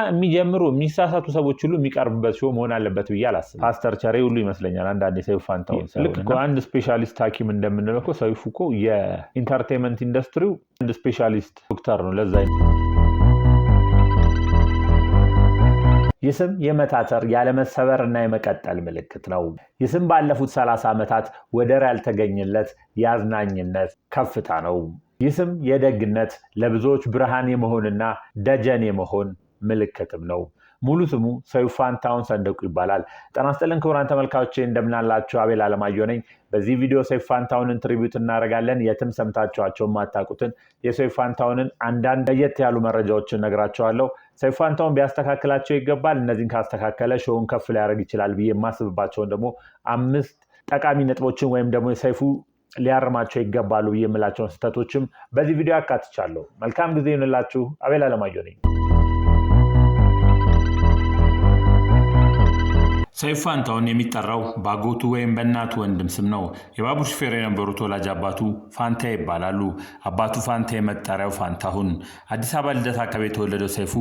የሚጀምሩ የሚሳሳቱ ሰዎች ሁሉ የሚቀርቡበት show መሆን አለበት ብዬ አላስብም። ፓስተር ቸሬ ሁሉ ይመስለኛል አንዳንዴ ሰይፉ ፋንታሁን። ልክ እኮ አንድ specialist ሐኪም እንደምንለው እኮ ሰይፉ እኮ የ entertainment ኢንዱስትሪው አንድ specialist ዶክተር ነው። ለዛ ይህ ስም የመታተር፣ ያለመሰበር እና የመቀጠል ምልክት ነው። ይህ ስም ባለፉት 30 ዓመታት ወደር ያልተገኘለት የአዝናኝነት ከፍታ ነው። ይህ ስም የደግነት፣ ለብዙዎች ብርሃን የመሆንና ደጀን የመሆን ምልክትም ነው። ሙሉ ስሙ ሰይፉ ፋንታሁን ሰንደቁ ይባላል። ጤና ይስጥልን ክቡራን ተመልካቾቼ፣ እንደምናላችሁ፣ አቤል አለማየሁ ነኝ። በዚህ ቪዲዮ ሰይፉ ፋንታሁንን tribute እናደርጋለን። የትም ሰምታችኋቸው የማታውቁትን የሰይፉ ፋንታሁንን አንዳንድ ለየት ያሉ መረጃዎችን ነግራችኋለሁ። ሰይፉ ፋንታሁን ቢያስተካክላቸው ይገባል። እነዚህን ካስተካከለ show ውን ከፍ ሊያደርግ ይችላል ብዬ የማስብባቸውን ደግሞ አምስት ጠቃሚ ነጥቦችን ወይም ደግሞ የሰይፉ ሊያርማቸው ይገባሉ ብዬ የምላቸውን ስህተቶችም በዚህ ቪዲዮ አካትቻለሁ። መልካም ጊዜ ይሁንላችሁ። አቤል አለማየሁ ነኝ። ሰይፉ ፋንታሁን የሚጠራው በአጎቱ ወይም በእናቱ ወንድም ስም ነው። የባቡር ሹፌር የነበሩት ወላጅ አባቱ ፋንታ ይባላሉ። አባቱ ፋንታ መጠሪያው ፋንታሁን። አዲስ አበባ ልደታ አካባቢ የተወለደው ሰይፉ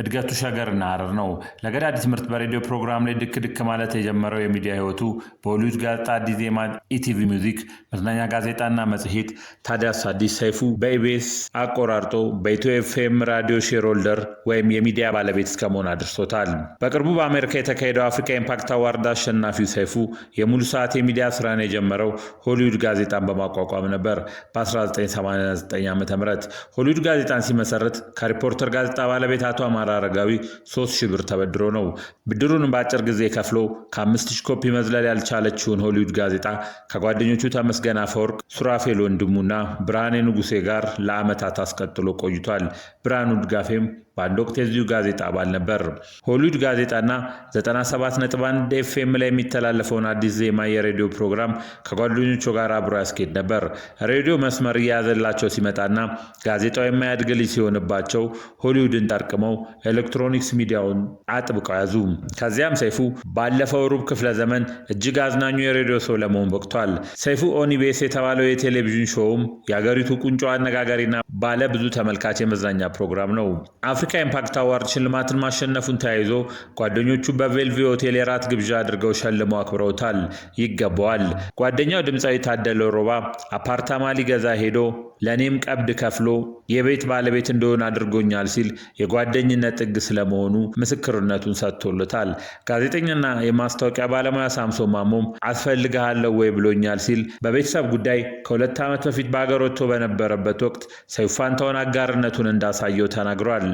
እድገቱ ሸገርና ሐረር ነው። ለገዳዲ ትምህርት በሬዲዮ ፕሮግራም ላይ ድክ ድክ ማለት የጀመረው የሚዲያ ህይወቱ በሆሊውድ ጋዜጣ፣ አዲስ ዜማ፣ ኢቲቪ ሚውዚክ፣ መዝናኛ ጋዜጣና መጽሔት፣ ታዲያስ አዲስ፣ ሰይፉ በኢቢኤስ አቆራርጦ በኢትዮ ኤፍኤም ራዲዮ shareholder ወይም የሚዲያ ባለቤት እስከመሆን አድርሶታል። በቅርቡ በአሜሪካ የተካሄደው አፍሪካ ኢምፓክት አዋርድ አሸናፊው ሰይፉ የሙሉ ሰዓት የሚዲያ ስራን የጀመረው ሆሊውድ ጋዜጣን በማቋቋም ነበር። በ1989 ዓ ም ሆሊውድ ጋዜጣን ሲመሰርት ከሪፖርተር ጋዜጣ ባለቤት አቶ አማረ አረጋዊ 3000 ብር ተበድሮ ነው። ብድሩንም በአጭር ጊዜ ከፍሎ ከ5000 ኮፒ መዝለል ያልቻለችውን ሆሊውድ ጋዜጣ ከጓደኞቹ ተመስገን አፈወርቅ፣ ሱራፌል ወንድሙና ብርሃኔ ንጉሴ ጋር ለዓመታት አስቀጥሎ ቆይቷል። ብርሃኑ ድጋፌም በአንድ ወቅት የዚሁ ጋዜጣ አባል ነበር። ሆሊውድ ጋዜጣና 97.1 ኤፍኤም ላይ የሚተላለፈውን አዲስ ዜማ የሬዲዮ ፕሮግራም ከጓደኞቹ ጋር አብሮ ያስኬድ ነበር። ሬዲዮ መስመር እየያዘላቸው ሲመጣና ጋዜጣው የማያድግ ልጅ ሲሆንባቸው ሆሊውድን ጠርቅመው ኤሌክትሮኒክስ ሚዲያውን አጥብቀው ያዙ። ከዚያም ሰይፉ ባለፈው ሩብ ክፍለ ዘመን እጅግ አዝናኙ የሬዲዮ ሰው ለመሆን በቅቷል። ሰይፉ ኦን ኢቢኤስ የተባለው የቴሌቪዥን show ም የአገሪቱ ቁንጮ አነጋጋሪና ባለ ብዙ ተመልካች የመዝናኛ ፕሮግራም ነው። አፍሪካ ኢምፓክት አዋርድ ሽልማትን ማሸነፉን ተያይዞ ጓደኞቹ በቬልቪ ሆቴል የራት ግብዣ አድርገው ሸልመው አክብረውታል። ይገባዋል። ጓደኛው ድምፃዊ ታደለ ሮባ አፓርታማ ሊገዛ ሄዶ ለእኔም ቀብድ ከፍሎ የቤት ባለቤት እንደሆነ አድርጎኛል ሲል የጓደኝነት ጥግ ስለመሆኑ ምስክርነቱን ሰጥቶለታል። ጋዜጠኛና የማስታወቂያ ባለሙያ ሳምሶን ማሞም አስፈልግሃለሁ ወይ ብሎኛል ሲል በቤተሰብ ጉዳይ ከ2 ዓመት በፊት በሀገር ወጥቶ በነበረበት ወቅት ሰይፉ ፋንታሁን አጋርነቱን እንዳሳየው ተናግሯል።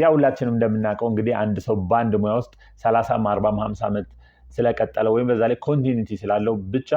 ያ ሁላችንም እንደምናውቀው እንግዲህ አንድ ሰው በአንድ ሙያ ውስጥ 30፣ 40፣ 50 ዓመት ስለቀጠለ ወይም በዛ ላይ continuity ስላለው ብቻ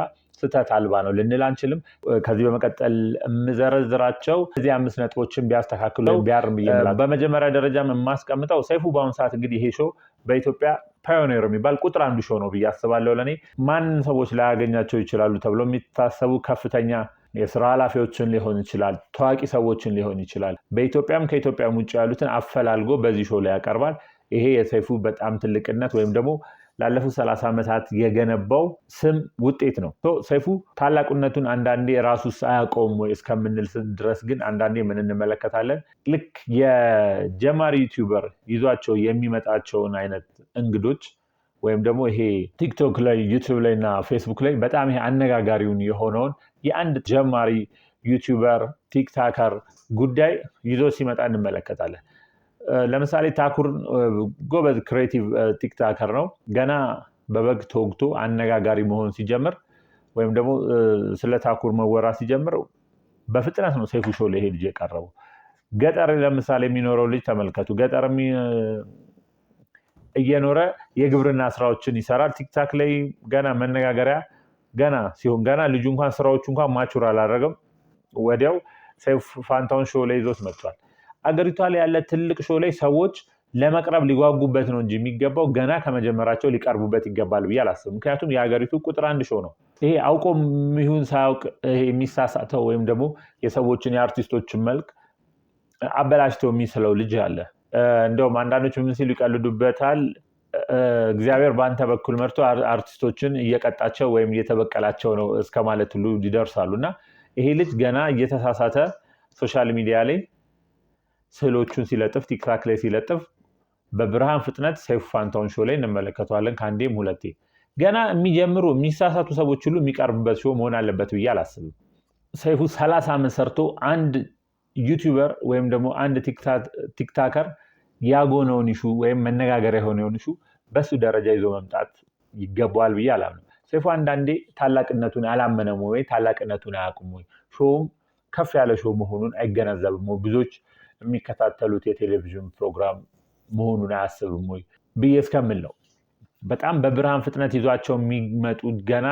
ስህተት አልባ ነው ልንል አንችልም። ከዚህ በመቀጠል የምዘረዝራቸው እዚህ አምስት ነጥቦችን ቢያስተካክሉ ወይም ቢያርም ብዬ የምላቸው፣ በመጀመሪያ ደረጃ የማስቀምጠው ሰይፉ በአሁኑ ሰዓት እንግዲህ ይሄ show በኢትዮጵያ pioneer የሚባል ቁጥር አንዱ show ነው ብዬ አስባለሁ። ለእኔ ማን ሰዎች ላያገኛቸው ይችላሉ ተብሎ የሚታሰቡ ከፍተኛ የስራ ኃላፊዎችን ሊሆን ይችላል፣ ታዋቂ ሰዎችን ሊሆን ይችላል። በኢትዮጵያም ከኢትዮጵያም ውጭ ያሉትን አፈላልጎ በዚህ show ላይ ያቀርባል። ይሄ የሰይፉ በጣም ትልቅነት ወይም ደግሞ ላለፉት 30 ዓመታት የገነባው ስም ውጤት ነው። ሰይፉ ታላቁነቱን አንዳንዴ ራሱ አያውቀውም ወይ እስከምንል ድረስ ግን አንዳንዴ ምን እንመለከታለን፣ ልክ የጀማሪ YouTuber ይዟቸው የሚመጣቸውን አይነት እንግዶች ወይም ደግሞ ይሄ ቲክቶክ ላይ፣ ዩቲዩብ ላይ እና ፌስቡክ ላይ በጣም ይሄ አነጋጋሪውን የሆነውን የአንድ ጀማሪ YouTuber፣ TikToker ጉዳይ ይዞ ሲመጣ እንመለከታለን። ለምሳሌ ታኩር ጎበዝ creative TikToker ነው። ገና በበግ ተወግቶ አነጋጋሪ መሆን ሲጀምር ወይም ደግሞ ስለ ታኩር መወራት ሲጀምር በፍጥነት ነው ሰይፉ show ላይ ይሄ ልጅ የቀረበው። ገጠር ለምሳሌ የሚኖረው ልጅ ተመልከቱ። ገጠር እየኖረ የግብርና ስራዎችን ይሰራል። ቲክቶክ ላይ ገና መነጋገሪያ ገና ሲሆን፣ ገና ልጁ እንኳን ስራዎቹ እንኳን mature አላደረገም፣ ወዲያው ሰይፉ ፋንታሁን show ላይ ይዞት መጥቷል። አገሪቷ ላይ ያለ ትልቅ show ላይ ሰዎች ለመቅረብ ሊጓጉበት ነው እንጂ የሚገባው ገና ከመጀመራቸው ሊቀርቡበት ይገባል ብዬ አላስብም። ምክንያቱም የሀገሪቱ ቁጥር አንድ show ነው። ይሄ አውቆ ይሁን ሳያውቅ ይሄ የሚሳሳተው ወይም ደግሞ የሰዎችን የአርቲስቶችን መልክ አበላሽተው የሚስለው ልጅ አለ። እንደውም አንዳንዶች ምን ሲሉ ይቀልዱበታል። እግዚአብሔር በአንተ በኩል መርቶ አርቲስቶችን እየቀጣቸው ወይም እየተበቀላቸው ነው እስከ ማለት ሁሉ ይደርሳሉ። እና ይሄ ልጅ ገና እየተሳሳተ social media ላይ ስዕሎቹን ሲለጥፍ፣ TikTok ላይ ሲለጥፍ በብርሃን ፍጥነት ሰይፉ ፋንታሁን show ላይ እንመለከተዋለን ከአንዴም ሁለቴ። ገና የሚጀምሩ የሚሳሳቱ ሰዎች ሁሉ የሚቀርቡበት show መሆን አለበት ብዬ አላስብም። ሰይፉ 30 ዓመት ሰርቶ አንድ YouTuber ወይም ደግሞ አንድ TikToker ያጎነውን issue ወይም መነጋገሪያ የሆነውን issue በሱ ደረጃ ይዞ መምጣት ይገባዋል ብዬ አላምንም። ሰይፉ አንዳንዴ ታላቅነቱን አላመነም ወይ፣ ታላቅነቱን አያውቅም ወይ፣ show ም ከፍ ያለ show መሆኑን አይገነዘብም ወይ፣ ብዙዎች የሚከታተሉት የቴሌቪዥን ፕሮግራም መሆኑን አያስብም ወይ ብዬ እስከምል ነው። በጣም በብርሃን ፍጥነት ይዟቸው የሚመጡ ገና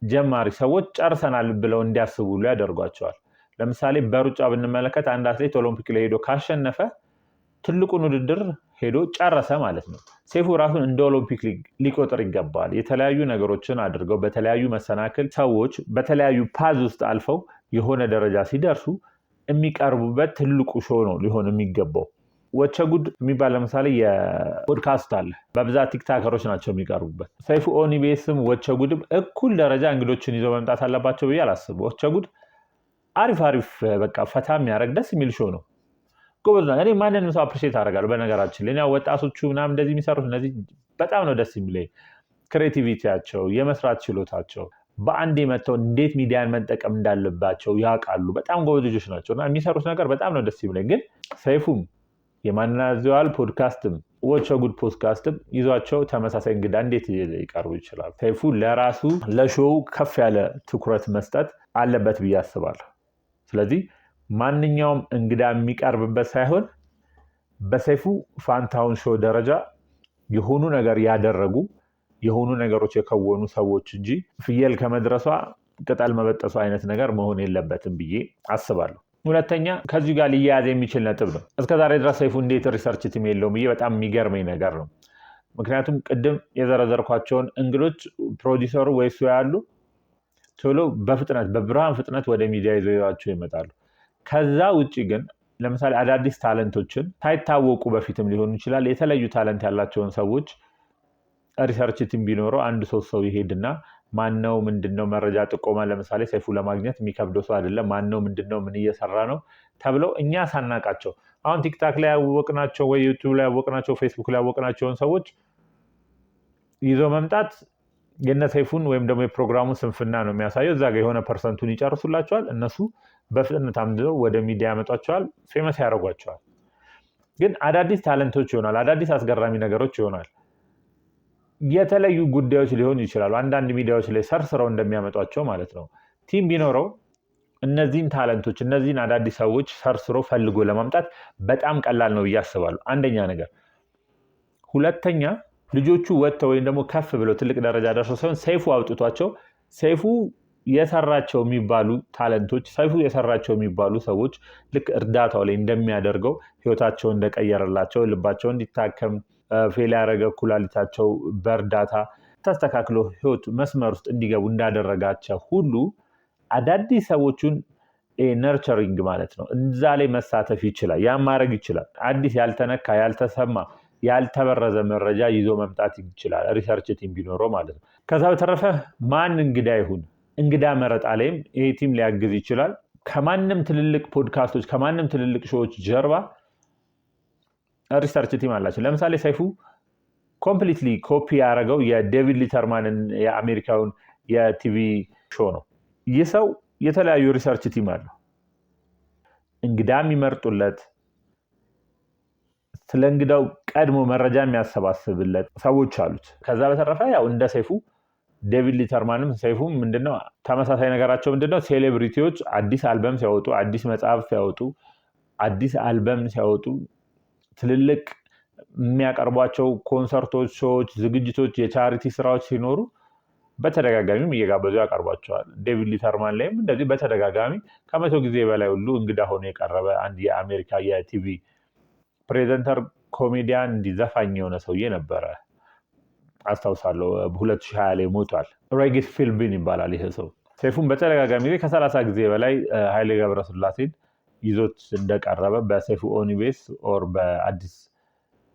ጀማሪ ሰዎች ጨርሰናል ብለው እንዲያስቡ ሁሉ ያደርጓቸዋል። ለምሳሌ በሩጫ ብንመለከት አንድ አትሌት ኦሎምፒክ ላይ ሄዶ ካሸነፈ ትልቁን ውድድር ሄዶ ጨረሰ ማለት ነው። ሰይፉ ራሱን እንደ ኦሎምፒክ ሊቆጥር ይገባል። የተለያዩ ነገሮችን አድርገው በተለያዩ መሰናክል ሰዎች በተለያዩ path ውስጥ አልፈው የሆነ ደረጃ ሲደርሱ የሚቀርቡበት ትልቁ show ነው ሊሆን የሚገባው። ወቸጉድ የሚባል ለምሳሌ የፖድካስት አለ። በብዛት TikToker ኦች ናቸው የሚቀርቡበት። ሰይፉ on EBS ም ወቸጉድም እኩል ደረጃ እንግዶችን ይዘው መምጣት አለባቸው ብዬ አላስብም። ወቸጉድ አሪፍ አሪፍ በቃ ፈታ የሚያደርግ ደስ የሚል show ነው። ጎበዝ ነው። እኔ ማንንም ሰው appreciate አደርጋለሁ። በነገራችን ላይ ወጣቶቹ ምናምን እንደዚህ የሚሰሩት እነዚህ በጣም ነው ደስ የሚለኝ። Creativity ያቸው፣ የመስራት ችሎታቸው፣ በአንዴ መጥተው እንዴት ሚዲያን መጠቀም እንዳለባቸው ያውቃሉ። በጣም ጎበዝ ልጆች ናቸው እና የሚሰሩት ነገር በጣም ነው ደስ የሚለኝ። ግን ሰይፉም የማንያዘዋል ፖድካስትም ወቸጉድ ፖድካስትም ይዟቸው ተመሳሳይ እንግዳ እንዴት ሊቀርቡ ይችላል? ሰይፉ ለራሱ ለ show ከፍ ያለ ትኩረት መስጠት አለበት ብዬ አስባለሁ። ስለዚህ ማንኛውም እንግዳ የሚቀርብበት ሳይሆን በሰይፉ ፋንታሁን show ደረጃ የሆኑ ነገር ያደረጉ፣ የሆኑ ነገሮች የከወኑ ሰዎች እንጂ ፍየል ከመድረሷ ቅጠል መበጠሷ አይነት ነገር መሆን የለበትም ብዬ አስባለሁ። ሁለተኛ ከዚሁ ጋር ሊያያዝ የሚችል ነጥብ ነው። እስከዛሬ ድረስ ሰይፉ እንዴት research team የለውም ብዬ በጣም የሚገርመኝ ነገር ነው። ምክንያቱም ቅድም የዘረዘርኳቸውን እንግዶች ፕሮዲሰሩ ወይ እሱ ያሉ ቶሎ በፍጥነት በብርሃን ፍጥነት ወደ ሚዲያ ይዘዋቸው ይመጣሉ። ከዛ ውጭ ግን ለምሳሌ አዳዲስ talent ኦችን ሳይታወቁ በፊትም ሊሆኑ ይችላል፣ የተለዩ talent ያላቸውን ሰዎች research team ቢኖረው አንድ ሶስት ሰው ይሄድና ማነው ምንድነው መረጃ ጥቆማ ለምሳሌ ሰይፉ ለማግኘት የሚከብደው ሰው አይደለም። ማነው ምንድነው ምን እየሰራ ነው ተብለው እኛ ሳናቃቸው አሁን TikTok ላይ ያወቅናቸው ወይ YouTube ላይ ያወቅናቸው፣ ፌስቡክ ላይ ያወቅናቸውን ሰዎች ይዞ መምጣት የነ ሰይፉን ወይም ደግሞ የፕሮግራሙን ስንፍና ነው የሚያሳየው። እዛ ጋር የሆነ percent ኡን ይጨርሱላቸዋል። እነሱ በፍጥነት አምድለው ወደ ሚዲያ ያመጧቸዋል፣ famous ያደርጓቸዋል። ግን አዳዲስ talent ኦች ይሆናል፣ አዳዲስ አስገራሚ ነገሮች ይሆናል፣ የተለዩ ጉዳዮች ሊሆኑ ይችላሉ። አንዳንድ ሚዲያዎች ላይ ሰርስረው እንደሚያመጧቸው ማለት ነው። Team ቢኖረው እነዚህን talent ኦች፣ እነዚህን አዳዲስ ሰዎች ሰርስሮ ፈልጎ ለማምጣት በጣም ቀላል ነው ብዬ አስባለሁ። አንደኛ ነገር። ሁለተኛ ልጆቹ ወጥተው ወይም ደግሞ ከፍ ብለው ትልቅ ደረጃ ደርሰው ሳይሆን ሰይፉ አውጥቷቸው ሰይፉ የሰራቸው የሚባሉ talent ኦች፣ ሰይፉ የሰራቸው የሚባሉ ሰዎች ልክ እርዳታው ላይ እንደሚያደርገው ህይወታቸው እንደቀየረላቸው፣ ልባቸው እንዲታከም fail ያደረገ ኩላሊታቸው በእርዳታ ተስተካክሎ ህይወት መስመር ውስጥ እንዲገቡ እንዳደረጋቸው ሁሉ አዳዲስ ሰዎቹን nurturing ማለት ነው እዛ ላይ መሳተፍ ይችላል። ያን ማድረግ ይችላል። አዲስ ያልተነካ፣ ያልተሰማ፣ ያልተበረዘ መረጃ ይዞ መምጣት ይችላል። Research team ቢኖረው ማለት ነው። ከዛ በተረፈ ማን እንግዳ ይሁን እንግዳ መረጣ ላይም ይሄ team ሊያግዝ ይችላል። ከማንም ትልልቅ ፖድካስቶች ከማንም ትልልቅ show ዎች ጀርባ research team አላቸው። ለምሳሌ ሰይፉ completely copy ያደረገው የዴቪድ ሊተርማንን የአሜሪካውን የ TV show ነው። ይህ ሰው የተለያዩ research team አለው። እንግዳ የሚመርጡለት፣ ስለ እንግዳው ቀድሞ መረጃ የሚያሰባስብለት ሰዎች አሉት። ከዛ በተረፈ ያው እንደ ሰይፉ ዴቪድ ሊተርማንም ሰይፉም ምንድነው ተመሳሳይ ነገራቸው ምንድነው? Celebrity ዎች አዲስ አልበም ሲያወጡ፣ አዲስ መጽሐፍ ሲያወጡ፣ አዲስ አልበም ሲያወጡ፣ ትልልቅ የሚያቀርቧቸው ኮንሰርቶች፣ show ዎች፣ ዝግጅቶች፣ የ charity ስራዎች ሲኖሩ በተደጋጋሚም እየጋበዙ ያቀርቧቸዋል። ዴቪድ ሊተርማን ላይም እንደዚህ በተደጋጋሚ 100 ጊዜ በላይ ሁሉ እንግዳ ሆኖ የቀረበ አንድ የአሜሪካ የ TV presenter፣ ኮሜዲያን፣ እንዲዘፋኝ የሆነ ሰውዬ ነበረ። አስታውሳለሁ። 2020 ላይ ሞቷል። ሬጊስ ፊልቢን ይባላል ይሄ ሰው። ሰይፉን በተደጋጋሚ ጊዜ ከ30 ጊዜ በላይ ኃይሌ ገብረስላሴን ይዞት እንደቀረበ በሰይፉ on EBS or በአዲስ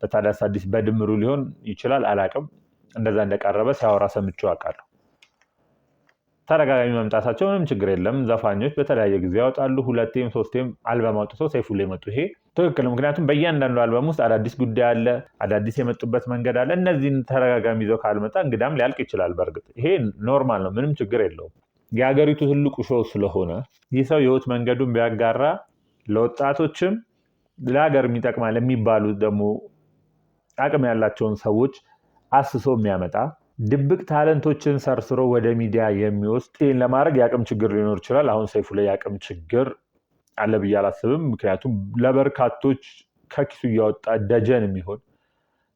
በታዲያስ አዲስ በድምሩ ሊሆን ይችላል አላቅም። እንደዛ እንደቀረበ ሲያወራ ሰምቼው አውቃለሁ። ተደጋጋሚ መምጣታቸው ምንም ችግር የለም። ዘፋኞች በተለያየ ጊዜ ያወጣሉ። ሁለቴም ሶስቴም አልበም አውጥተው ሰይፉ ላይ መጡ። ይሄ ትክክል። ምክንያቱም በእያንዳንዱ አልበም ውስጥ አዳዲስ ጉዳይ አለ፣ አዳዲስ የመጡበት መንገድ አለ። እነዚህን ተደጋጋሚ ይዘው ካልመጣ እንግዳም ሊያልቅ ይችላል። በእርግጥ ይሄ normal ነው፣ ምንም ችግር የለውም። የሀገሪቱ ትልቁ show ስለሆነ ይህ ሰው የህይወት መንገዱን ቢያጋራ ለወጣቶችም ለሀገር ይጠቅማል የሚባሉ ደግሞ አቅም ያላቸውን ሰዎች አስሶ የሚያመጣ፣ ድብቅ talent ኦችን ሰርስሮ ወደ ሚዲያ የሚወስድ፣ ይህን ለማድረግ የአቅም ችግር ሊኖር ይችላል። አሁን ሰይፉ ላይ የአቅም ችግር አለ ብዬ አላስብም። ምክንያቱም ለበርካቶች ከኪሱ እያወጣ ደጀን የሚሆን፣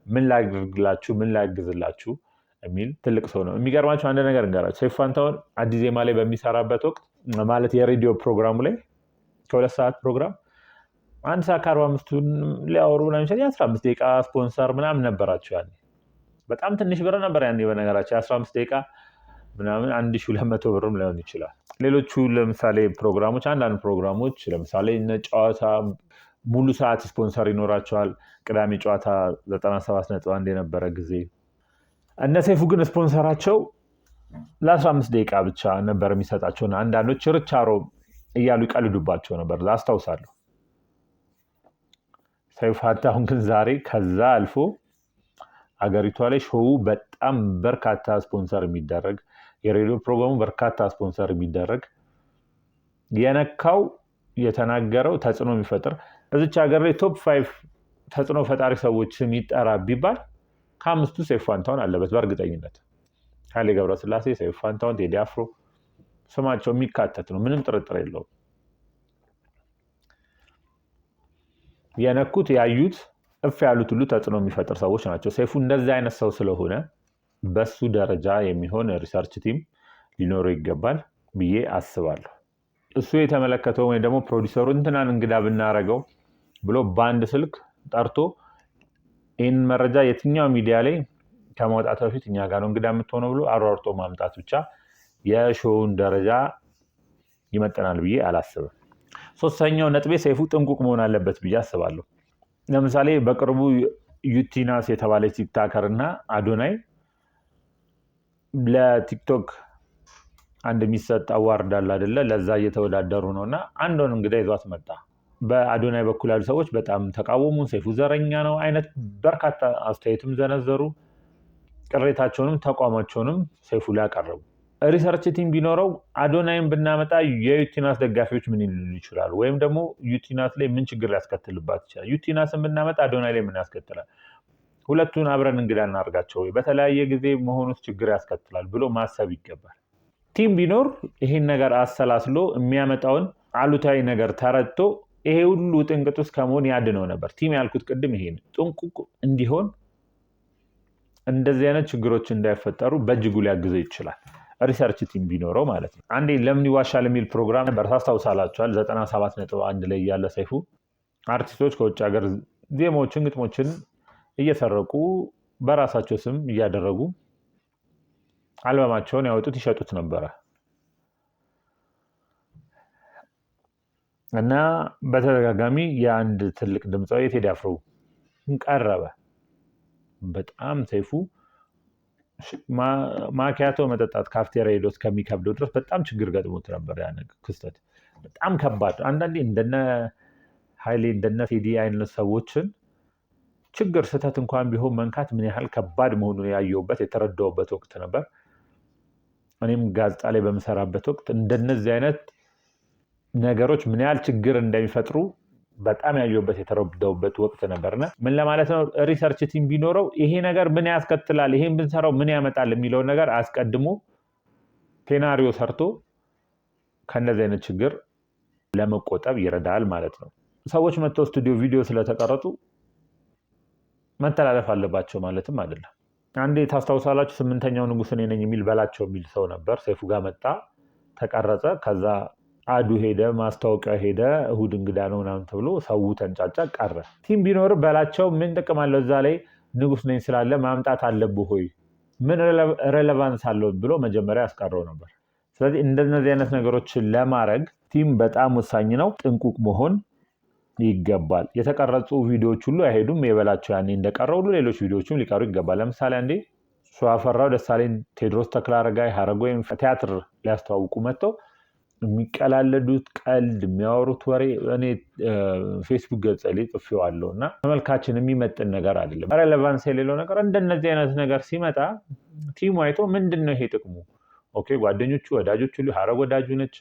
ምን ላድርግላችሁ፣ ምን ላግዝላችሁ የሚል ትልቅ ሰው ነው። የሚገርማችሁ አንድ ነገር ልንገራችሁ። ሰይፉ ፋንታሁን አዲስ ዜማ ላይ በሚሰራበት ወቅት፣ ማለት የሬዲዮ ፕሮግራሙ ላይ፣ ከ2 ሰዓት ፕሮግራም 1 ሰዓት ከ45ቱን ሊያወሩ ምናምን ይችላል። የ15 ደቂቃ ስፖንሰር ምናምን ነበራቸው ያኔ። በጣም ትንሽ ብር ነበር ያኔ። በነገራቸው የ15 ደቂቃ ምናምን 1200 ብርም ሊሆን ይችላል። ሌሎቹ ለምሳሌ ፕሮግራሞች፣ አንዳንድ ፕሮግራሞች ለምሳሌ እነ ጨዋታ ሙሉ ሰዓት ስፖንሰር ይኖራቸዋል። ቅዳሜ ጨዋታ 97.1 የነበረ ጊዜ እነ ሰይፉ ግን ስፖንሰራቸው ለ15 ደቂቃ ብቻ ነበር የሚሰጣቸውና አንዳንዶች ችርቻሮ እያሉ ይቀልዱባቸው ነበር፣ አስታውሳለሁ። ሰይፉ ፋንታሁን ግን ዛሬ ከዛ አልፎ አገሪቷ ላይ show በጣም በርካታ ስፖንሰር የሚደረግ፣ የሬዲዮ ፕሮግራሙ በርካታ ስፖንሰር የሚደረግ፣ የነካው የተናገረው ተጽዕኖ የሚፈጥር፣ እዚች ሀገር ላይ top five ተጽዕኖ ፈጣሪ ሰዎች ስም ይጠራ ቢባል ከአምስቱ ሰይፉ ፋንታሁን አለበት በእርግጠኝነት። ኃይሌ ገብረስላሴ፣ ሰይፉ ፋንታሁን፣ ቴዲ አፍሮ ስማቸው የሚካተት ነው፣ ምንም ጥርጥር የለውም። የነኩት፣ ያዩት፣ እፍ ያሉት ሁሉ ተጽዕኖ የሚፈጥር ሰዎች ናቸው። ሰይፉ እንደዚህ አይነት ሰው ስለሆነ በሱ ደረጃ የሚሆን research team ሊኖረው ይገባል ብዬ አስባለሁ። እሱ የተመለከተው ወይም ደግሞ ፕሮዲሰሩ እንትናን እንግዳ ብናረገው ብሎ በአንድ ስልክ ጠርቶ ይህን መረጃ የትኛው ሚዲያ ላይ ከማውጣት በፊት እኛ ጋር ነው እንግዳ የምትሆነው ብሎ አሯርጦ ማምጣት ብቻ የ show ውን ደረጃ ይመጥናል ብዬ አላስብም። ሶስተኛው ነጥቤ ሰይፉ ጥንቁቅ መሆን አለበት ብዬ አስባለሁ። ለምሳሌ በቅርቡ ዩቲናስ የተባለች TikToker እና አዶናይ ለቲክቶክ አንድ የሚሰጥ award አለ አይደለ? ለዛ እየተወዳደሩ ነው እና አንዷን እንግዳ ይዟት መጣ። በአዶናይ በኩል ያሉ ሰዎች በጣም ተቃወሙ። ሰይፉ ዘረኛ ነው አይነት በርካታ አስተያየትም ዘነዘሩ። ቅሬታቸውንም ተቋማቸውንም ሰይፉ ላይ አቀረቡ። Research team ቢኖረው አዶናይን ብናመጣ የዩቲናስ ደጋፊዎች ምን ሊሉ ይችላሉ? ወይም ደግሞ ዩቲናስ ላይ ምን ችግር ሊያስከትልባት ይችላል? ዩቲናስን ብናመጣ አዶናይ ላይ ምን ያስከትላል? ሁለቱን አብረን እንግዳ እናርጋቸው ወይ? በተለያየ ጊዜ መሆኑስ ችግር ያስከትላል ብሎ ማሰብ ይገባል። Team ቢኖር ይሄን ነገር አሰላስሎ የሚያመጣውን አሉታዊ ነገር ተረድቶ ይሄ ሁሉ ጥንቅጥ ውስጥ ከመሆን ያድነው ነበር። Team ያልኩት ቅድም ይሄ ነው። ጥንቁቅ እንዲሆን፣ እንደዚህ አይነት ችግሮች እንዳይፈጠሩ በእጅጉ ሊያግዘው ይችላል። Research team ቢኖረው ማለት ነው። አንዴ ለምን ይዋሻል የሚል ፕሮግራም ነበር፣ ታስታውሳላችኋል። 97.1 ላይ ያለ ሰይፉ አርቲስቶች ከውጭ ሀገር ዜማዎችን፣ ግጥሞችን እየሰረቁ በራሳቸው ስም እያደረጉ አልበማቸውን ያወጡት ይሸጡት ነበረ። እና በተደጋጋሚ የአንድ ትልቅ ድምፃዊ የቴዲ አፍሮ ቀረበ። በጣም ሰይፉ ማኪያቶ መጠጣት ካፍቴሪያ ሄዶ እስከሚከብደው ድረስ በጣም ችግር ገጥሞት ነበር። ያ ክስተት በጣም ከባድ። አንዳንዴ እንደነ ኃይሌ፣ እንደነ ቴዲ አይነት ሰዎችን ችግር ስህተት እንኳን ቢሆን መንካት ምን ያህል ከባድ መሆኑን ያየሁበት፣ የተረዳሁበት ወቅት ነበር። እኔም ጋዜጣ ላይ በምሰራበት ወቅት እንደነዚህ አይነት ነገሮች ምን ያህል ችግር እንደሚፈጥሩ በጣም ያየሁበት፣ የተረዳሁበት ወቅት ነበርና ምን ለማለት ነው፣ research team ቢኖረው ይሄ ነገር ምን ያስከትላል፣ ይሄን ብንሰራው ምን ያመጣል የሚለውን ነገር አስቀድሞ scenario ሰርቶ ከእንደዚህ አይነት ችግር ለመቆጠብ ይረዳል ማለት ነው። ሰዎች መጥተው ስቱዲዮ ቪዲዮ ስለተቀረጡ መተላለፍ አለባቸው ማለትም አይደለም። አንዴ ታስታውሳላችሁ፣ ስምንተኛው ንጉስ እኔ ነኝ የሚል፣ በላቸው የሚል ሰው ነበር። ሰይፉ ጋር መጣ፣ ተቀረጸ። ከዛ ad ኡ ሄደ፣ ማስታወቂያ ሄደ፣ እሁድ እንግዳ ነው ምናምን ተብሎ ሰው ተንጫጫ፣ ቀረ። Team ቢኖር በላቸው ምን ጥቅም አለው? እዛ ላይ ንጉስ ነኝ ስላለ ማምጣት አለብህ ወይ? ምን relevance አለው ብሎ መጀመሪያ ያስቀረው ነበር። ስለዚህ እንደነዚህ አይነት ነገሮችን ለማድረግ team በጣም ወሳኝ ነው። ጥንቁቅ መሆን ይገባል። የተቀረጹ ቪዲዮዎች ሁሉ አይሄዱም። የበላቸው ያኔ እንደቀረ ሁሉ ሌሎች ቪዲዮዎችም ሊቀሩ ይገባል። ለምሳሌ አንዴ ሸዋፈራው ደሳለኝ፣ ቴዎድሮስ ተክለአረጋይ፣ ሀረጎይን ቲያትር ሊያስተዋውቁ መጥተው የሚቀላለዱት ቀልድ፣ የሚያወሩት ወሬ እኔ ፌስቡክ ገጽ ላይ ጽፌዋለሁ እና ተመልካችን የሚመጥን ነገር አይደለም። Relevance የሌለው ነገር እንደነዚህ አይነት ነገር ሲመጣ team ኡ አይቶ ምንድን ነው ይሄ ጥቅሙ? Okay፣ ጓደኞቹ ወዳጆቹ፣ ሀረግ ወዳጁ ነች፣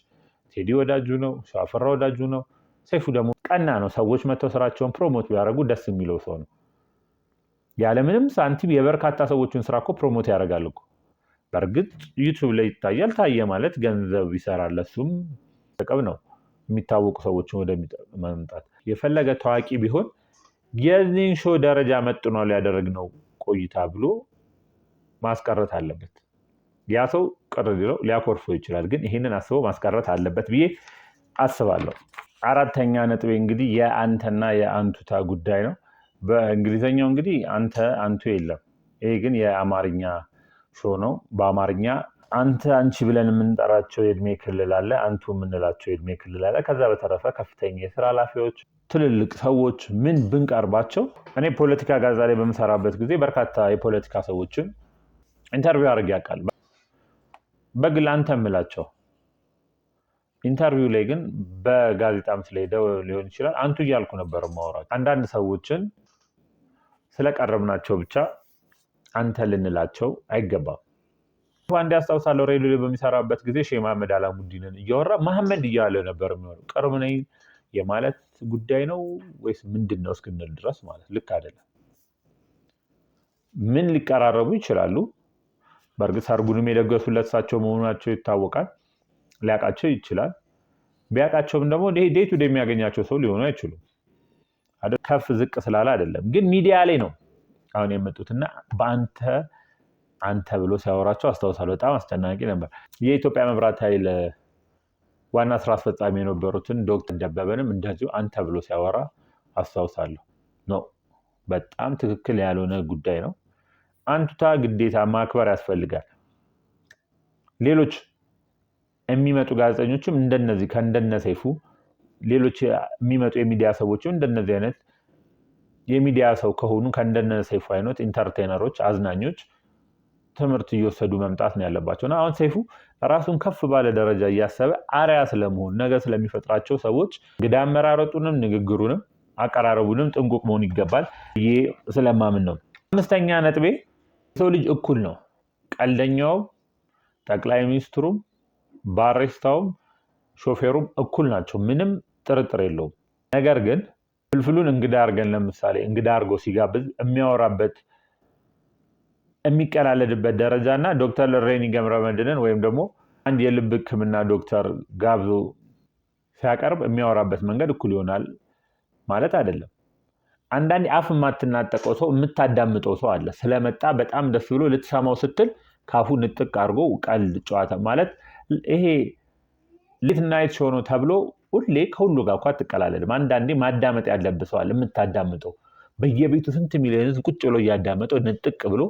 ቴዲ ወዳጁ ነው፣ ሸዋፈራ ወዳጁ ነው። ሰይፉ ደግሞ ቀና ነው። ሰዎች መጥተው ስራቸውን promote ቢያደርጉ ደስ የሚለው ሰው ነው። ያለምንም ሳንቲም የበርካታ ሰዎችን ስራ እኮ promote ያደርጋል እኮ። በእርግጥ ዩቱብ ላይ ይታያል። ታየ ማለት ገንዘብ ይሰራል። ለሱም ጥቅም ነው። የሚታወቁ ሰዎችን ወደ መምጣት የፈለገ ታዋቂ ቢሆን የዚህን show ደረጃ መጥኗል ያደረግነው ቆይታ ብሎ ማስቀረት አለበት። ያ ሰው ቅር ሊለው ሊያኮርፈው ይችላል፣ ግን ይህንን አስበው ማስቀረት አለበት ብዬ አስባለሁ። አራተኛ ነጥቤ እንግዲህ የአንተና የአንቱታ ጉዳይ ነው። በእንግሊዝኛው እንግዲህ አንተ አንቱ የለም። ይሄ ግን የአማርኛ show ነው። በአማርኛ አንተ አንቺ ብለን የምንጠራቸው የእድሜ ክልል አለ፣ አንቱ የምንላቸው የእድሜ ክልል አለ። ከዛ በተረፈ ከፍተኛ የስራ ኃላፊዎች፣ ትልልቅ ሰዎች ምን ብንቀርባቸው፣ እኔ ፖለቲካ ጋዜጣ ላይ በምሰራበት ጊዜ በርካታ የፖለቲካ ሰዎችን interview አድርጌ አውቃለሁ። በግል አንተ የምላቸው፣ interview ላይ ግን በጋዜጣም ስለሄደ ሊሆን ይችላል አንቱ እያልኩ ነበር የማወራቸው። አንዳንድ ሰዎችን ስለቀረብናቸው ብቻ አንተ ልንላቸው አይገባም። አንድ ያስታውሳለሁ፣ ሬዲዮ ላይ በሚሰራበት ጊዜ ሼህ መሐመድ አላሙዲንን እያወራ መሐመድ እያለ ነበር የሚሆነው። ቅርብ ነኝ የማለት ጉዳይ ነው ወይስ ምንድን ነው እስክንል ድረስ ማለት ልክ አይደለም። ምን ሊቀራረቡ ይችላሉ። በእርግጥ ሰርጉንም የደገሱለት እሳቸው መሆናቸው ይታወቃል። ሊያውቃቸው ይችላል። ቢያውቃቸውም ደግሞ day to day የሚያገኛቸው ሰው ሊሆኑ አይችሉም። ከፍ ዝቅ ስላለ አይደለም፣ ግን ሚዲያ ላይ ነው አሁን የመጡትና በአንተ አንተ ብሎ ሲያወራቸው አስታውሳለሁ። በጣም አስጨናቂ ነበር። የኢትዮጵያ መብራት ኃይል ዋና ስራ አስፈጻሚ የነበሩትን ዶክተር ደበበንም እንደዚሁ አንተ ብሎ ሲያወራ አስታውሳለሁ። No፣ በጣም ትክክል ያልሆነ ጉዳይ ነው። አንቱታ ግዴታ ማክበር ያስፈልጋል። ሌሎች የሚመጡ ጋዜጠኞችም እንደነዚህ ከእንደነ ሰይፉ፣ ሌሎች የሚመጡ የሚዲያ ሰዎችም እንደነዚህ አይነት የሚዲያ ሰው ከሆኑ ከእንደነ ሰይፉ አይነት entertainer ኦች፣ አዝናኞች ትምህርት እየወሰዱ መምጣት ነው ያለባቸው። እና አሁን ሰይፉ ራሱን ከፍ ባለ ደረጃ እያሰበ አርአያ ስለመሆን ነገ ስለሚፈጥራቸው ሰዎች እንግዳ አመራረጡንም ንግግሩንም አቀራረቡንም ጥንቁቅ መሆን ይገባል ይሄ ስለማምን ነው። አምስተኛ ነጥቤ የሰው ልጅ እኩል ነው። ቀልደኛውም፣ ጠቅላይ ሚኒስትሩም፣ ባሪስታውም፣ ሾፌሩም እኩል ናቸው። ምንም ጥርጥር የለውም። ነገር ግን ፍልፍሉን እንግዳ አድርገን ለምሳሌ እንግዳ አድርጎ ሲጋብዝ የሚያወራበት የሚቀላለድበት ደረጃ እና ዶክተር ሬኒ ገብረመድህንን ወይም ደግሞ አንድ የልብ ሕክምና ዶክተር ጋብዞ ሲያቀርብ የሚያወራበት መንገድ እኩል ይሆናል ማለት አይደለም። አንዳንዴ አፍ የማትናጠቀው ሰው፣ የምታዳምጠው ሰው አለ። ስለመጣ በጣም ደስ ብሎ ልትሰማው ስትል ካፉ ንጥቅ አድርጎ ቀልድ ጨዋታ ማለት ይሄ late night show ነው ተብሎ ሁሌ ከሁሉ ጋር እኮ አትቀላለድም። አንዳንዴ ማዳመጥ ያለብህ ሰው አለ፣ የምታዳምጠው። በየቤቱ ስንት ሚሊዮን ህዝብ ቁጭ ብሎ እያዳመጠው ንጥቅ ብሎ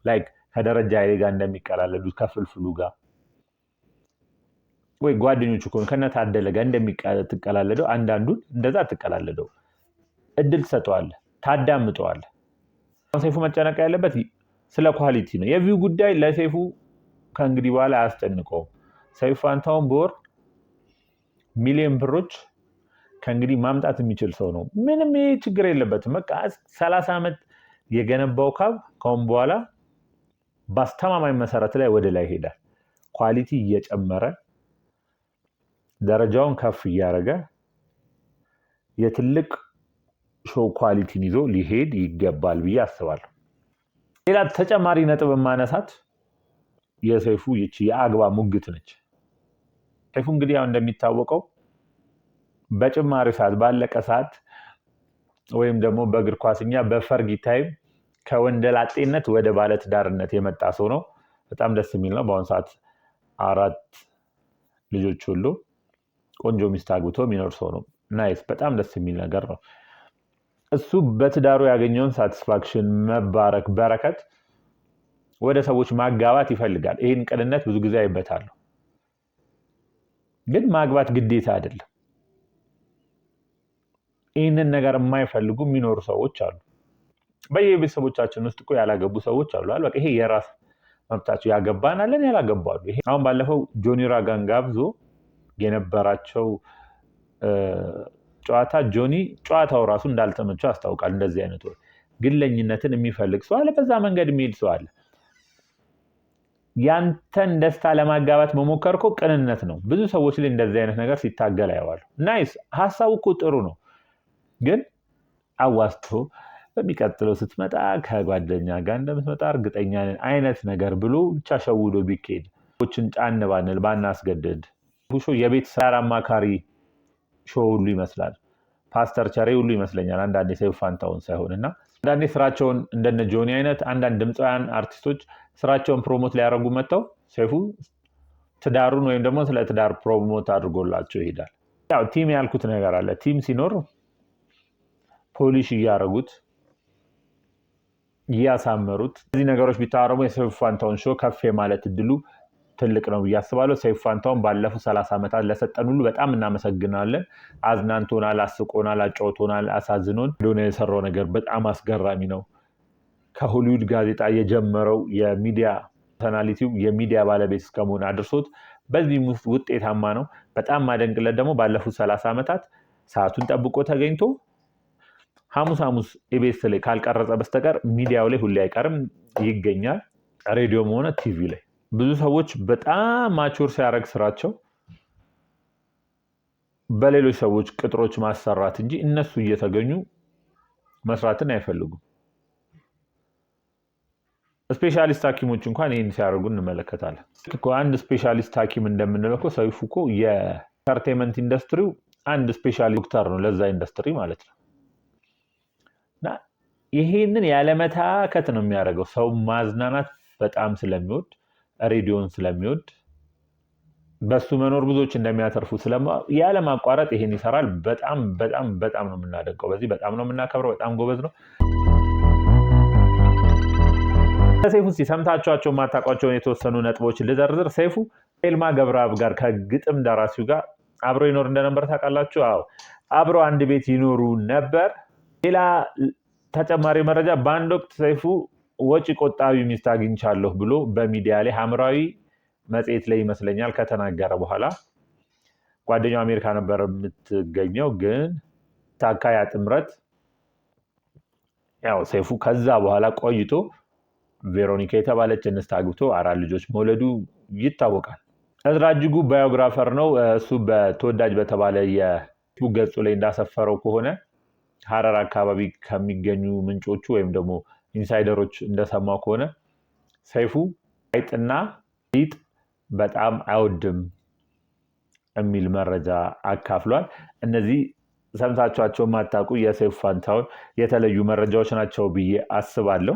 like ከደረጃ ኃይሌ ጋር እንደሚቀላለዱት፣ ከፍልፍሉ ጋር ወይ ጓደኞቹ ከሆኑ ከነ ታደለ ጋር እንደሚትቀላለደው አንዳንዱን እንደዛ አትቀላለደው። እድል ትሰጠዋለህ፣ ታዳምጠዋለህ። ሰይፉ መጨነቅ ያለበት ስለ quality ነው። የ view ጉዳይ ለሰይፉ ከእንግዲህ በኋላ አያስጨንቀውም። ሰይፉ ፋንታሁን በወር ሚሊዮን ብሮች ከእንግዲህ ማምጣት የሚችል ሰው ነው። ምንም ይሄ ችግር የለበትም። በቃ 30 ዓመት የገነባው ካብ ከአሁን በኋላ በአስተማማኝ መሰረት ላይ ወደ ላይ ይሄዳል። Quality እየጨመረ ደረጃውን ከፍ እያደረገ የትልቅ show quality ን ይዞ ሊሄድ ይገባል ብዬ አስባለሁ። ሌላ ተጨማሪ ነጥብ የማነሳት የሰይፉ ይቺ የአግባ ሙግት ነች። ሰይፉ እንግዲህ ያው እንደሚታወቀው በጭማሪ ሰዓት፣ ባለቀ ሰዓት ወይም ደግሞ በእግር ኳስኛ በፈርጊ time ከወንደላጤነት ወደ ባለትዳርነት የመጣ ሰው ነው። በጣም ደስ የሚል ነው። በአሁኑ ሰዓት አራት ልጆች ሁሉ ቆንጆ ሚስት አግብቶ የሚኖር ሰው ነው። Nice፣ በጣም ደስ የሚል ነገር ነው። እሱ በትዳሩ ያገኘውን satisfaction፣ መባረክ፣ በረከት ወደ ሰዎች ማጋባት ይፈልጋል። ይህን ቅንነት ብዙ ጊዜ አይበታለሁ። ግን ማግባት ግዴታ አይደለም። ይህንን ነገር የማይፈልጉ የሚኖሩ ሰዎች አሉ። በየቤተሰቦቻችን ውስጥ እኮ ያላገቡ ሰዎች አሉ። በቃ ይሄ የራስ መብታቸው፣ ያገባን አለን፣ ያላገቡ አሉ። ይሄ አሁን ባለፈው ጆኒ ራጋን ጋብዞ የነበራቸው ጨዋታ ጆኒ ጨዋታው ራሱ እንዳልተመቸው ያስታውቃል። እንደዚህ አይነት ግለኝነትን የሚፈልግ ሰው አለ፣ በዛ መንገድ የሚሄድ ሰው አለ። ያንተን ደስታ ለማጋባት መሞከር እኮ ቅንነት ነው። ብዙ ሰዎች ላይ እንደዚህ አይነት ነገር ሲታገል አየዋለሁ። Nice፣ ሀሳቡ እኮ ጥሩ ነው፣ ግን አዋስቶ በሚቀጥለው ስትመጣ ከጓደኛ ጋር እንደምትመጣ እርግጠኛ ነን አይነት ነገር ብሎ ብቻ ሸውዶ ቢኬድ፣ ሰዎችን ጫን ባንል፣ ባናስገድድ። Show የቤት አማካሪ show ሁሉ ይመስላል። ፓስተር ቸሬ ሁሉ ይመስለኛል አንዳንዴ ሰይፉ ፋንታሁን ሳይሆን። እና አንዳንዴ ስራቸውን እንደነ ጆኒ አይነት አንዳንድ ድምፃውያን አርቲስቶች ስራቸውን promote ሊያደርጉ መጥተው ሰይፉ ትዳሩን ወይም ደግሞ ስለ ትዳር promote አድርጎላቸው ይሄዳል። ያው team ያልኩት ነገር አለ። Team ሲኖር polish እያደረጉት፣ እያሳመሩት እነዚህ ነገሮች ቢታረሙ የሰይፉ ፋንታሁን show ከፍ የማለት እድሉ ትልቅ ነው ብዬ አስባለሁ። ሰይፉ ፋንታሁን ባለፉት 30 ዓመታት ለሰጠን ሁሉ በጣም እናመሰግናለን። አዝናንቶናል፣ አስቆናል፣ አጫውቶናል፣ አሳዝኖን። ሆነ የሰራው ነገር በጣም አስገራሚ ነው። ከሆሊውድ ጋዜጣ የጀመረው የሚዲያ personality ው የሚዲያ ባለቤት እስከመሆን አድርሶት በዚህም ውስጥ ውጤታማ ነው። በጣም ማደንቅለት ደግሞ ባለፉት 30 ዓመታት ሰዓቱን ጠብቆ ተገኝቶ ሐሙስ ሐሙስ ኢቢኤስ ላይ ካልቀረጸ በስተቀር ሚዲያው ላይ ሁሌ አይቀርም፣ ይገኛል። ሬዲዮም ሆነ ቲቪ ላይ። ብዙ ሰዎች በጣም mature ሲያደርግ ስራቸው በሌሎች ሰዎች ቅጥሮች ማሰራት እንጂ እነሱ እየተገኙ መስራትን አይፈልጉም። Specialist ሐኪሞች እንኳን ይህን ሲያደርጉ እንመለከታለን። አንድ specialist ሐኪም እንደምንለው እኮ ሰይፉ እኮ የ entertainment ኢንዱስትሪው አንድ specialist ዶክተር ነው ለዛ ኢንዱስትሪ ማለት ነው። እና ይሄንን ያለመታከት ነው የሚያደርገው። ሰው ማዝናናት በጣም ስለሚወድ፣ ሬዲዮን ስለሚወድ፣ በሱ መኖር ብዙዎች እንደሚያተርፉ ያለማቋረጥ ይሄን ይሰራል። በጣም በጣም በጣም ነው የምናደንቀው። በዚህ በጣም ነው የምናከብረው። በጣም ጎበዝ ነው። ሰይፉ ሰምታችኋቸው የማታውቋቸውን የተወሰኑ ነጥቦች ልዘርዝር። ሰይፉ ኤልማ ገብረአብ ጋር፣ ከግጥም ደራሲው ጋር አብሮ ይኖር እንደነበር ታውቃላችሁ? አዎ፣ አብሮ አንድ ቤት ይኖሩ ነበር። ሌላ ተጨማሪ መረጃ፣ በአንድ ወቅት ሰይፉ ወጪ ቆጣቢ ሚስት አግኝቻለሁ ብሎ በሚዲያ ላይ፣ ሐምራዊ መጽሔት ላይ ይመስለኛል፣ ከተናገረ በኋላ ጓደኛው አሜሪካ ነበር የምትገኘው፣ ግን ታካ ያ ጥምረት። ያው ሰይፉ ከዛ በኋላ ቆይቶ ቬሮኒካ የተባለች እንስት አግብቶ አራት ልጆች መውለዱ ይታወቃል። እዝራ እጅጉ biographer ነው። እሱ በተወዳጅ በተባለ የፌስቡክ ገጹ ላይ እንዳሰፈረው ከሆነ፣ ሀረር አካባቢ ከሚገኙ ምንጮቹ ወይም ደግሞ insider ኦች እንደሰማው ከሆነ ሰይፉ አይጥና ሊጥ በጣም አይወድም የሚል መረጃ አካፍሏል። እነዚህ ሰምታችኋቸው የማታውቁ የሰይፉ ፋንታሁን የተለዩ መረጃዎች ናቸው ብዬ አስባለሁ።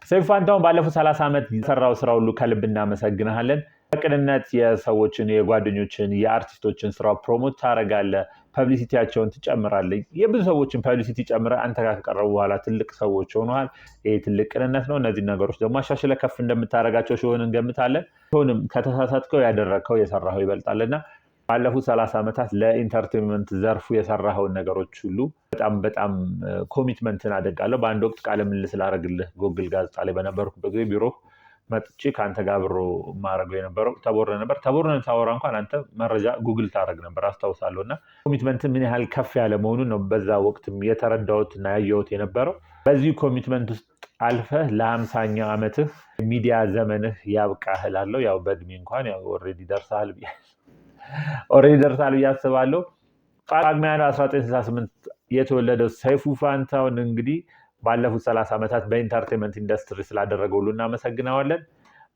ሰይፉ ፋንታሁን ባለፉት 30 ዓመት የሰራው ስራ ሁሉ ከልብ እናመሰግንሃለን። በቅንነት የሰዎችን፣ የጓደኞችን፣ የአርቲስቶችን ስራ promote ታደርጋለህ፣ publicity ያቸውን ትጨምራለህ። የብዙ ሰዎችን publicity ጨምረህ አንተ ጋር ከቀረቡ በኋላ ትልቅ ሰዎች ሆነዋል። ይህ ትልቅ ቅንነት ነው። እነዚህ ነገሮች ደግሞ አሻሽለህ ከፍ እንደምታደርጋቸው ሲሆን እንገምታለን። ሆንም ከተሳሳትከው ያደረግከው የሰራኸው ይበልጣልና ባለፉት 30 ዓመታት ለ entertainment ዘርፉ የሰራኸውን ነገሮች ሁሉ በጣም በጣም commitment ን አደንቃለሁ። በአንድ ወቅት ቃለ ምልልስ ላደርግልህ ጎግል ጋዜጣ ላይ በነበርኩበት ጊዜ ቢሮ መጥቼ ከአንተ ጋር አብሮ ማድረገው የነበረው ተቦርነ ነበር። ተቦርነን ሳወራ እንኳን አንተ መረጃ ጉግል ታደርግ ነበር አስታውሳለሁ። እና commitment ምን ያህል ከፍ ያለ መሆኑን ነው በዛ ወቅት የተረዳሁት እና ያየሁት የነበረው። በዚህ commitment ውስጥ አልፈህ ለ50ኛው ዓመትህ ሚዲያ ዘመንህ ያብቃህ እላለሁ። ያው በእድሜ እንኳን ያው already ደርሰሃል ብዬ አስባለሁ። ጳጉሜ 1968 የተወለደው ሰይፉ ፋንታሁን እንግዲህ ባለፉት 30 ዓመታት በ entertainment ኢንዱስትሪ ስላደረገው ሁሉ እናመሰግነዋለን።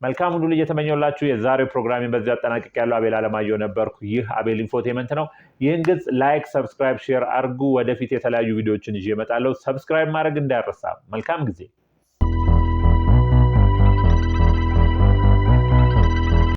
መልካም ሁሉ እየተመኘሁላችሁ የዛሬው ፕሮግራሜን በዚሁ አጠናቅቄያለሁ። አቤል አለማየሁ ነበርኩ። ይህ አቤል Infotainment ነው። ይህን ገጽ like፣ subscribe፣ share አድርጉ። ወደፊት የተለያዩ ቪዲዮዎችን ይዤ እመጣለሁ። Subscribe ማድረግ እንዳይረሳ። መልካም ጊዜ።